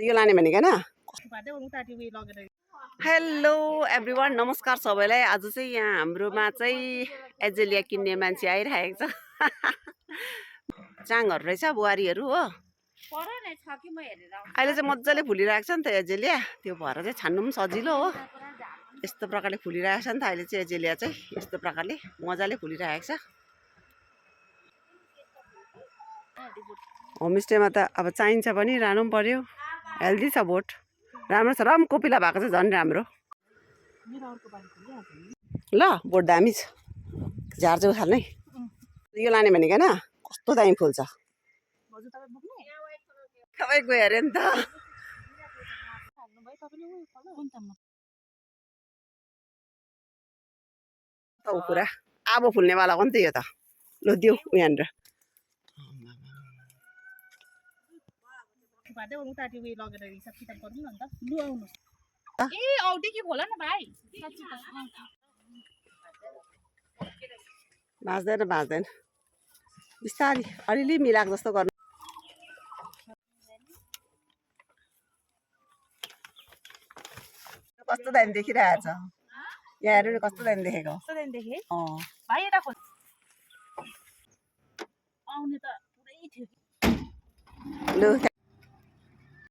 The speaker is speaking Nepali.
यो लाने भनेको हैन। हेलो एभ्रिवान, नमस्कार सबैलाई। आज चाहिँ यहाँ हाम्रोमा चाहिँ एजेलिया किन्ने मान्छे आइरहेको छ। चाङहरू रहेछ बुहारीहरू हो। अहिले चाहिँ मजाले फुलिरहेको छ नि त एजेलिया, त्यो भएर चाहिँ छान्नु पनि सजिलो हो। यस्तो प्रकारले फुलिरहेको छ नि त अहिले चाहिँ एजेलिया चाहिँ यस्तो प्रकारले मजाले फुलिरहेको छ। होमस्टेमा त अब चाहिन्छ पनि, लानु पनि पर्यो। हेल्दी छ बोट, राम्रो छ। रम कोपिला भएको चाहिँ झन् राम्रो। ल बोट दामी छ, झारझुर खाल्नै। यो लाने भनेको हैन, कस्तो दामी फुल्छ। तपाईँ गयो अरे नि त। कुरा अब फुल्नेवाला हो नि त यो त। ल दिउ यहाँनिर। भाँच्दैन भाँच्दैन, बिस्तारी अलिअलि मिलाएको जस्तो गर्नु। कस्तो दामी देखिरहेछ यहाँ, हेर्नु नि कस्तो दामी देखेको। लु